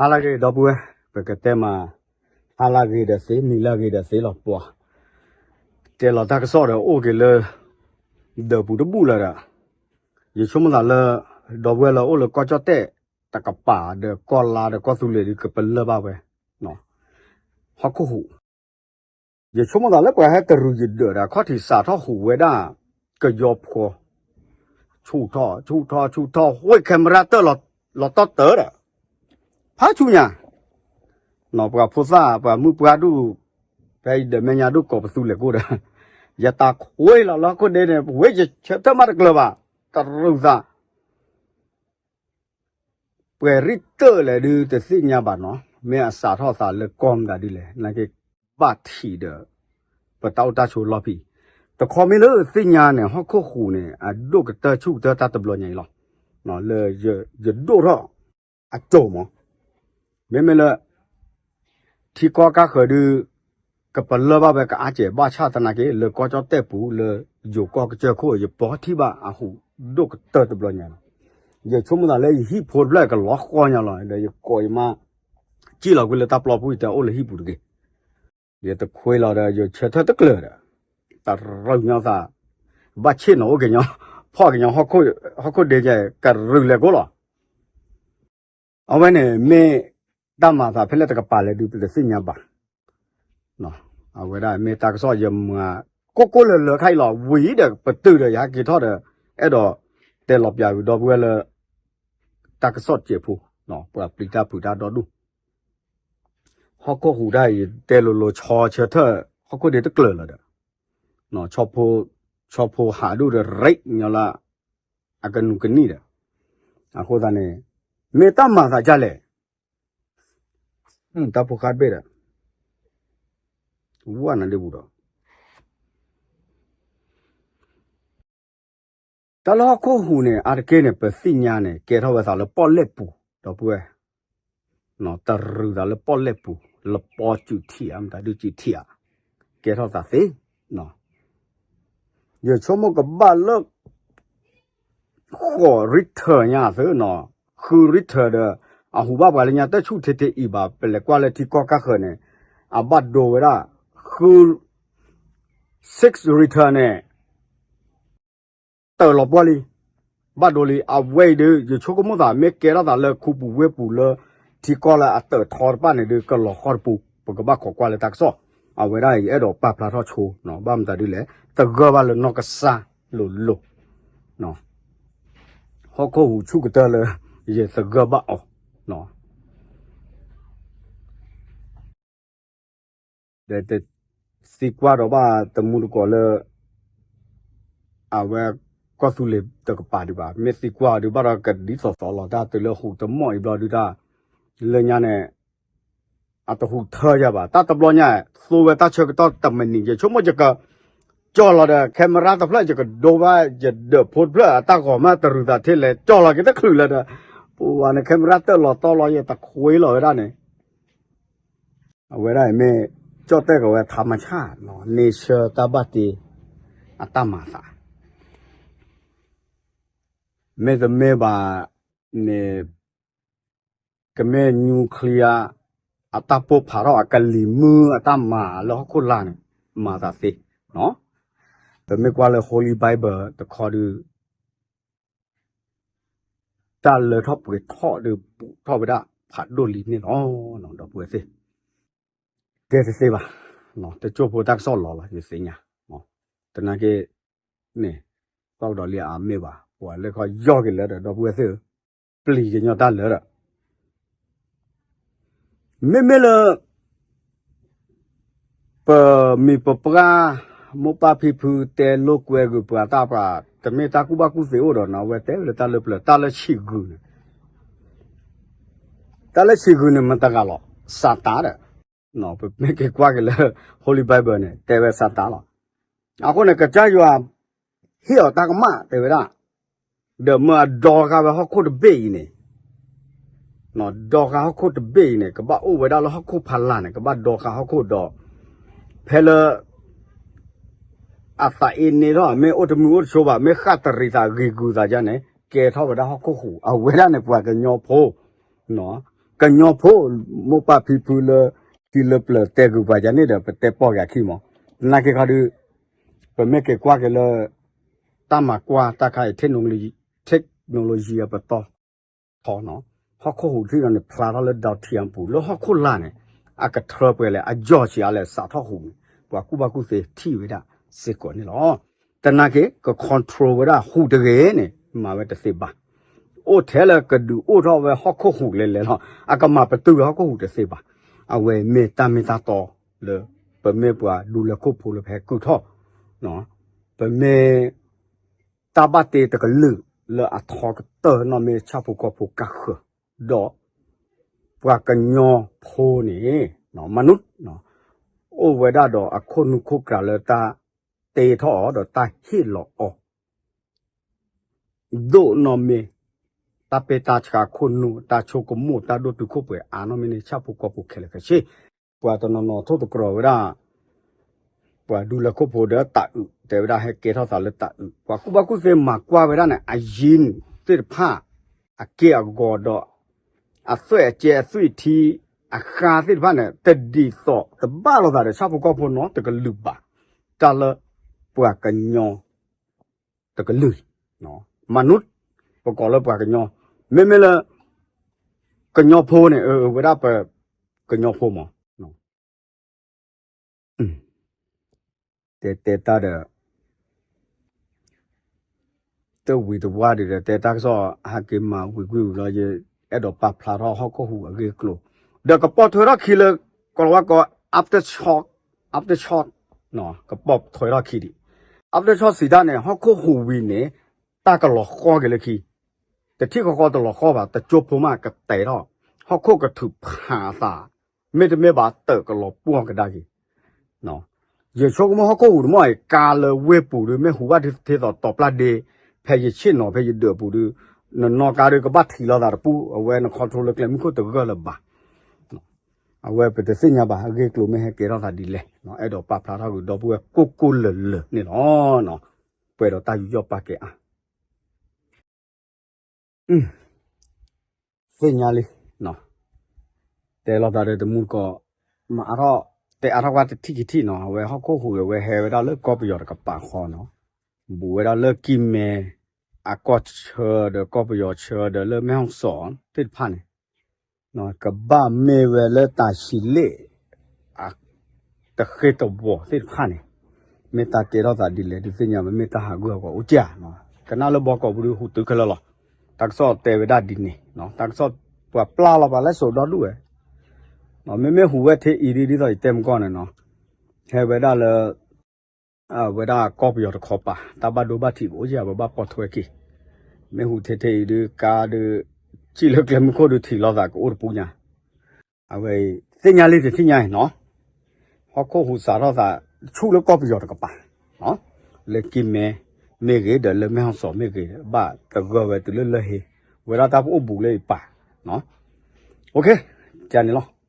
ဟါလၢအဂ့ၤ ဒီပုၢ်ဝဲၢ်, ပကတဲမး ဟါလၢအဂ့ၤဒီးသ့, နံၤလၢအဂ့ၤဒီးသ့လီၤ. ပှၤတဲလီၤတၢ်ကစီၣ်ဒီး အိၣ်က့ၤလၢ ဒၢးပူၤတဘူၣ်လၢၤဒီး, ယဆိကမိၣ်သးလၢ ဒီပုၢ်ဝဲၢ်လၢအိၣ်လၢကီၢ်ကၠီၣ်တဲၣ်တကပၤဒီး ကီၢ်လါဒီးကီၢ်သူလ့ၤဒီး ကပလၢၢ်ဘၣ်ဝဲ ဟီၣ်ခိၣ်ဟူး, ယဆိကမိၣ်သးလၢပှၤဟဲတရူးယဒၢးဒီး အခီၣ်ထံးစးထီၣ်ဟူးဝဲဒၣ် ကယီဖီ, ဆူၣ်ထီၣ် ဆူၣ်ထီၣ် ဆူၣ်ထီၣ် ဝ့ၢ် camera တၢၢ်လီၤတီၢ်တၢၢ်ဒီး ဖးဆူညါ, နီၢ်ပှၤဖိသၣ် ပှၤမုၣ်ပှၢ်ဒူၣ်, ဖဲအံၤဒီးမဲာ်ညါဒူၣ်ကိးပသူလဲၣ်ကိၣ်ဒီး, ယတၢ်ခွ့လီၤလၢဟီၣ်ခိၣ်ဒ့န့ၣ် ဝ့ၢ်ယဆၢထၢၣ်မးတကျၢၤဘၣ်, တရူးသး ပှဲၤရံၣ်တၢၢ်လဲၣ်ဒုးတသ့ၣ်ညါဘၣ်နီၤ, မ့ၢ်အစးထီၣ်သးလၢကီၢ်မတၤဒ်လဲၣ် နာ်က့ ဘၣ်ထံးဒီး ပတၢ်အိၣ်တၢ်ဆိးလီၢ်ဖံး, တခီမ့ၢ်လၢသ့ၣ်ညါန့ၣ် ဟီၣ်ခိၣ်ဟူးန့ၣ် အဒိၣ်ကတၢၢ်ဆူၣ်ကတၢၢ်တၢ်တဘျီညါအံၤလီၤ, လၢယဒိၣ်ထီၣ်အစိၤမး, မ့မ့ၢ်လၢ ထံကီၢ်ကါဃၢၤဒုး ကပလၢၢ်ဘၣ်ဝဲကအါကဲး ဘၣ်ဆၣ်သနာ်က့ လၢကီၢ်ကၠီၣ်တဲၣ်ပူၤ လၢယိၤကီၢ်ကစၢၢ်ခိၣ် ယပီထံၣ်ဘၣ်အဟူးဒိၣ်ကတၢၢ်တဘျီညါလီၤ. ယဆိကမိၣ်သးလၢယဟံၣ်ဖိတဖျၢၣ်ကလီၤဃီညါလီၤ ဒီးယကိးယမါ စံၣ်လီၤကွံာ်လၢတၢ်ပျီပူၤ ယတဲအိၣ်လၢဟံၣ်ပူၤတဂ့ၤ, ယတခွ့လီၤဒီး ယဆၢထၢၣ်တကျၢၤဒီး တရူးညီသး ဘၣ်ဆ့ၣ်နီၤအိၣ်ကညီ ဖီၣ်ကညီ ဟီၣ်ခိၣ်ဒ့ကဲ ကရူးလဲၤကိၣ်လီၤ. အဝဲန့ၣ် မ့ၢ်တၢ်မၤသးဖဲလဲၣ်တကပၤလဲၣ်ဒုး ပတသ့ၣ်ညါဘၣ်. အဝဲဒၣ်မ့ၢ်တၢ်ကစီၣ်ယမၤ ကိၢ်ကိၢ်လၢၤလၢၤခါအံၤလီၤ. ဝံၤဒီးပတုာ်ဒီးယဟဲက့ၤထီၣ်ဒီး အဲၣ်ဒိးတဲလီၤပၠးဝံၤဒီပုၢ်ဝဲၢ်လၢ တၢ်ကစီၣ်စဲးဖိ ပှၤပျံၤတၢ်ဖုးတၢ်ဒီဒူၣ် ဟီၣ်ခိၣ်ဟူးတၢ်အံၤ တဲလိၤလိၤ ဆီဆၢထၢၣ် ဟီၣ်ခိၣ်ဒ့တကျၢၤလီၤဒီး ဆီဖိဟးဒူၣ်ဒီး ရ့ညီလၢ အကနူးကနံၣ်ဒီး အဃိသတးန့ၣ် မ့ၢ်တၢ်မၤသးဒ်လဲၣ် တၢ်ဖိဃါတဘ့ၣ်ဒီး ဝဲနၤဒ့ပူၤဒီး တၢ်လၢဟီၣ်ခိၣ်ဟူးန့ၣ် အါတက့ၢ်န့ၣ် ပသ့ၣ်ညါန့ၣ် ကဲထီၣ်ဝဲသးလၢပီၣ်လဲၣ်ပူၤ ဒီပုၢ်ဝဲၢ် တရူးသးလၢပီၣ်လဲၣ်ပူၤ လပီစူးထံးဧါ မတၤဒုးစူးထံးဧါ ကဲထီၣ်သးသ့ ယဆိကမိၣ်ကဘၣ်လၢ ဃိး Richter ညါသ့နီၤ ဃု Richter ဒီး အဟူးဘၣ်ပှၤလၢညါတဆူၣ်ထဲထဲအံၤဘၣ် ပလဲၤကွၢ်လၢထံကီၢ်ကါဃၢၤန့ၣ် အဘၣ်ဒိဝဲဒၣ် ဃု six Richter န့ၣ် တၢၢ်လီၤပှီၢ်လံ ဘၣ်ဒိလံ အဝဲအံၤဒီး ယဆိကမိၣ်သးမ့ၢ်ကဲထီၣ်သးလၢခူပူၤဝ့ၢ်ပူၤလၢ ထံကီၢ်လၢအတၢၢ်ထီတဖၣ်န့ၣ်ဒီး ကလီၤဃီတပူၤ ပကဘၣ်ခိးကွၢ်လၢတၢ်ကစီၣ် အဝဲဒၣ်အံၤအဲၣ်ဒိးပာ်ဖျါထီၣ်ဆိ ဘၣ်မတၤဒ်လဲၣ် သဂၢၢ်ဘၣ်လၢနီၢ်ကစၢ်လိၤလိၤ ဟီၣ်ခိၣ်ဟူးဆူၣ်ကတၢၢ်လၢ ယသဂၢၢ်ဘၣ်အီၤ ဒီးတသံကွၢ်ဒီးဘၣ်တမူတကိးလၢ အဝဲ ကီၢ်သူလ့ၤတကပၤဒံးဘၣ် မ့ၢ်သံကွၢ်အီၤဒုးဘၣ်ဒီးကဒ်သိးသိးလီၤ တၢ်တုၤလၢဟူးတမီၢ်အံၤဘျီဒုးတၢ် လၢညါန့ၣ် အတဟူးထၢယၤဘၣ် တၢ်တဘျီညါ သိဝဲတၢ်ဆၢကတီၢ်တမံးနံး ယဆိကမိၣ်ယက ကၠီၢ်လီၤဒီး camera တဖျၢၣ် ယကဒိဝဲ ယဒၢးဖိတဖျၢၣ် အတၢ်ဂီၤမးတရူးသးထဲလဲၣ် ကၠီၢ်လီၤက့ၤတချုးလၢၤဒီး ပဝဲန့ၣ် camera တၢၢ်လီၤတီလီၤ ယတခွ့လီၤဝဲဒၣ်န့ၣ် အဝဲဒၣ်အံၤမ့ၢ် ကၠီၣ်တဲၣ်ကဝဲထးမဆၣ် nature တၢ်ဘၣ်တ့ အတၢ်မၤသး မ့တမ့ၢ်ဘၣ်န့ၣ် ကမ့ၢ် nuclear အတၢ်ပိၢ်ဖးထီၣ်အကလံၤမုၢ်အတၢ်မၤလၢဟီၣ်ခိၣ်လာ်န့ၣ် မၤသးသ့ ပမ့ၢ်ကွၢ်လၢ Holy Bible တခီဒုး တၢ်လၢထီၣ်ပှဲၤထီၣ်ဒီး ပူၤထီၣ်ဝဲဒၣ်ဖးဒိၣ်လံန့ၣ်လီၤ. ဒီပုၢ်ဝဲၢ်သ့ၣ် တဲတသ့ဘၣ်, တစိၢ်ဖိတၢ်ကစီၣ်လီၤလီၤ ယသ့ၣ်ညါ, သနာ်က့န့ၣ် ကွၢ်ကဒီးလံအါမ့ၢ်ဘၣ်, ပှၤလၢခီယီၢ်က့ၤလၢဒီး ဒီပုၢ်ဝဲၢ်သ့ၣ်ဧၢ, ပျံၤကညီတၢ်လၢဒီး မ့မ့ၢ်လၢ ပမိၢ်ပပှၢ် မိၢ်ပၢ်ဖံဖုတဲလိာ်ကွဲဂုာ်ပှၤတၢ်ပှၤ တမ့ၢ်တၢ်ကူၣ်ဘၣ်ကူၣ်သ့အိၣ်ဒီးနီၤ, အဝဲတဲဝဲလၢတၢ်လၢပျၢၤ တၢ်လၢဆံးဂုာ်န့ၣ်, တၢ်လၢဆံးဂုာ်န့ၣ် မတၤတဂၤလီၤ, စးတၢ်ဒီး, ပမ့ၢ်က့ၤကွၢ်က့ၤလၢ Holy Bible န့ၣ် တဲဝဲစးတၢ်လီၤ. အဃိန့ၣ် ကစၢ်ယွၤ ဟ့ၣ်အီၤတၢ်ကမၣ် တဲဝဲဒၣ် ဒီးမၢအဒိးဃာ်ဝဲဟီၣ်ခိၣ်တဘ့ၣ်အံၤန့ၣ်, ဒိးဃာ်ဟီၣ်ခိၣ်တဘ့ၣ်အံၤန့ၣ် ကဘၣ်အိၣ်ဝဲဒၣ်လၢဟီၣ်ခိၣ်ဖးလၢ်န့ၣ် ကဘၣ်ဒိးဃာ်ဟီၣ်ခိၣ်ဒီး ဖဲလၢ အသးအ့န့ၢ်ထီၣ် မ့ၢ်အိၣ်တမုာ်အိၣ်တဆိးဘၣ် မ့ၢ်ဃၣ်တရံးသးဂ့ၤဂုာ်သးယါန့ၣ် ကဲထီၣ်ဝဲဒၣ်ဟီၣ်ခိၣ်ဟူး အဝဲဒၣ်န့ၣ် ပှၤကညီဖိ ကညီဖိ မိၢ်ပၢ်ဖံဖုလၢ ခံလၢပျၢၤတဲဂုာ်ပှၤယၤန့ၣ်ဒီး ပတဲပီၢ်က့ၤအခံမး, သနာ်က့ခီဒုး ပမ့ၢ်က့ၤကွၢ်က့ၤလၢ တၢ်မၤကွၢ်တၢ်ခါအံၤ technology အပတီၢ်ထီနီၤ, ဟီၣ်ခိၣ်ဟူးထံၣ်ဒီးန့ၣ် ဖျါထီၣ်လၢ ဒိးထံအပူၤ လၢဟီၣ်ခိၣ်လာ်န့ၣ် အကထြၢပှဲၤလဲၣ် အယီၢ်ဆံးအါလဲၣ် စးထီၣ်ဟူးန့ၣ် ပှၤကူၣ်ဘၣ်ကူၣ်သ့ထံၣ်ဝဲဒၣ်စ့ၢ်ကီးန့ၣ်လီၤ. သနာ်က့ က control ဝဲဒၣ်ဟူးတဂ့ၤန့ၣ် မၤဝဲတသ့ဘၣ်. အိၣ်ထဲလၢကဒုးအိၣ်ထီၣ်ဝဲဟီၣ်ခိၣ်ဟူးလဲၤလဲၤလီၤ. အကမၤပတုာ်ဝဲဟီၣ်ခိၣ်ဟူးတသ့ဘၣ်. အဝဲမ့ၢ်တၢ်မ့ၢ်တၢ်တီလၢ ပမ့ၢ်ပှၤဒူလဲၤခိၣ်ဖိလၢပဟဲကုၢ်ထီၣ်, ပမ့ၢ် တၢ်ဘၣ်တ့တကလုာ်လၢအထီကတၢၢ်နီၢ်မ့ၢ်ဆၣ်ဖိကီၢ်ဖိကါဃၢၤ, ဒီးပှၤကညီဖိန့ၣ် မနုၤ အိၣ်ဝဲဒၣ်ဒီးအခိၣ်နူာ်ခိၣ်ကျါလၢတၢ်တ့ထီၣ်အီၤဒီးတၢ်ဟ့ၣ်လီၤအီၤ ဒိၣ်နီၢ်မ့ၢ် တၢ်ပ့ၢ်တၢ်ဆှးခိၣ်နူာ် တၢ်ဆိကမိၣ် တၢ်ဒိၣ်တုာ်ခိၣ်ပှဲၤအါနီၢ်မ့ၢ်န့ၣ် ဆၣ်ဖိကီၢ်ဖိခဲလၢာ်ခဲဆ့, ပှၤတနီၤနီၤထိၣ်သတြီၤဝဲဒၣ် ပှၤဒူလဲၤခိၣ်ဖိဒီးတၤအုး တဲဝဲဒၣ်ဟဲကဲထီၣ်သးလၢတၤအုး, ပှၤကူၣ်ဘၣ်ကူၣ်သ့မၤကွၢ်ဝဲဒၣ်န့ၣ် အယံၤသ့ၣ်တဖၣ် အက့ၢ်အဂီၤဒီး အသွဲၣ်အကဲအသွံၣ်ထံ အဃါသ့ၣ်တဖၣ်န့ၣ် တဒ်သိး တဘၣ်လိာ်သးဒီးဆၣ်ဖိကီၢ်ဖိနီတကလုာ်ဘၣ်. တၢ်လၢပှၤကညီတကလုာ်, မနုၤ ပကိးလၢပှၤကညီ, မ့မ့ၢ်လၢ ကညီဖိန့ၣ် အဝဲဒၣ်ပကညီဖိမး, တဲတဲတၢ်ဒီး တဝံၤတဝါဒံးဒီး တဲတၢ်ကစီၣ်ဟဲက့ၤမၤဝံၤကွံာ်ဝံၤလီၤ, ယအဲၣ်ဒိးပာ်ဖျါထီၣ်ဟီၣ်ခိၣ်ဟူးအဂ့ၢ်အကျိၤ, ဒီးကပိာ်ထွဲထီၣ်ခံလၢ ကိးလီၤဝဲကိး aftershock, aftershock, ကပိာ်ထွဲထီၣ်ခံဒံး, aftershock စံးတၢ်န့ၣ် ဟီၣ်ခိၣ်ဟူးဝံၤန့ၣ် တၢ်ကလီၤဃီက့ၤလၢခံ, တထံၣ်ဃီဃီတလီၤဃီဘၣ် တကၠိဖိမးကတဲာ်ထီၣ်, ဟီၣ်ခိၣ်ကထုးဖးအသး, မ့တမ့ၢ်ဘၣ်တၢ်ကလီၤပှီၢ်ကဒါက့ၤ ယဆိကမိၣ်ဟီၣ်ခိၣ်ဟူးတမီၢ်အံၤ ကါလၢဝ့ၢ်ပူၤဒီး မ့ၢ်ဟူးဘၣ်ဒ်သိးတီၤပျၢ်ဒ့ ဖဲယဆ့ၣ်နီၤဖဲယဒၢးပူၤဒီး နနီၢ်ကါဒီးကဘၣ်ထံၣ်လိာ်သးတပူၤ, အဝဲန control လၢကျဲမုၢ်ခိၣ်တဂၢၢ်လၢၤဘၣ်. အဝဲပတသ့ၣ်ညါဘၣ် အဂ့ၢ်ကျိၤမ့ၢ်ဟဲကဲထီၣ်သးဒ်လဲၣ်, အဲၣ်ဒိးပာ်ဖျါထီၣ်ဂုာ်ဒီပုၢ်ဝဲၢ်ကိၢ်ကိၢ်လၢၤလၢၤန့ၣ်လီၤ. ပှဲၤဒီးတၢ်ယူးယီၣ်ပာ်ကဲအါ သ့ၣ်ညါလံ, တဲလိာ်သးဒီးတမူတကိး, မၤအါထီၣ်, တဲအါထီၣ်ကွၢ်တထံၣ်ခံထံၣ်နီၤ, အဝဲဟီၣ်ခိၣ်ဟူးအဝဲဟဲဝဲဒၣ်လၢကီၢ်ပယီၤတကပၤဃီနီၤ, ဘူးဝဲဒၣ်လၢကံၢ်မဲ, အကီၢ်ဆၢဒီးကီၢ်ပယီၤဆၢဒီးလၢမဲၢ်ဟီၣ်စီၣ်သ့ၣ်တဖၣ်န့ၣ် ကဘၣ်မ့ၢ်ဝဲလၢတၢ်ဆံးလ့ၣ် တဃ့တဝီၤသ့ၣ်တဖၣ်န့ၣ်, မ့ၢ်တၢ်ကဲထီၣ်သးဒ်လဲၣ် ဒုးသ့ၣ်ညါ မ့မ့ၢ်တၢ်ဟးဂူာ်ဟးဂီၤအိၣ်ကၢ်, ကနၣ်လၢဘီကီးပူၤဒုးဟူးတုၤခဲလၢာ်လီၤ. တၢ်ကစီၣ်တဲဝဲဒၣ်ဒ်န့ၣ်, တၢ်ကစီၣ် ပှၤပျၢ်လီၤပှၤလၢစိၤဒီဒူၣ်ဝဲ, မ့မ့ၢ်ဟူးဝဲထဲအံၤဒ်သိးယတဲမကီၢ်န့ၣ်နီၤ, ဟဲဝဲဒၣ်လၢ ဝဲဒၣ်ကီၢ်ပယီၤတခီပၤ တၢ်ဘၣ်ဒိဘၣ်ထံးကအိၣ်ကၢ် ပဘၣ်ပိာ်ထွဲက့ၤ, မ့ၢ်ဟူးထဲထဲအံၤဒုး ကါဒုး စံၣ်လၢကျဲမုၢ်ခိၣ်ဒုးထံၣ်လိာ်သးကအိၣ်တပူၤညါ, အဝဲအံၤ သ့ၣ်ညါလံတထံၣ်ညါအံၤနီၤ, ဟီၣ်ခိၣ်ဟူးစးထီၣ်သး ဆူၣ်လၢကီၢ်ပယီၤတကပၤ, လၢကံၢ်မဲမ့ၢ်ဂ့ၤ ဒီးလၢမဲၢ်ဟီၣ်စီၣ်မ့ၢ်ဂ့ၤ ဘၣ်သဂၢၢ်ဝဲတုၤလၢလၢဟ့ ဝဲဒၣ်တၢ်ပအိၣ်ဘူးလၢအံၤပၤ, ကန့ၣ်လီၤ.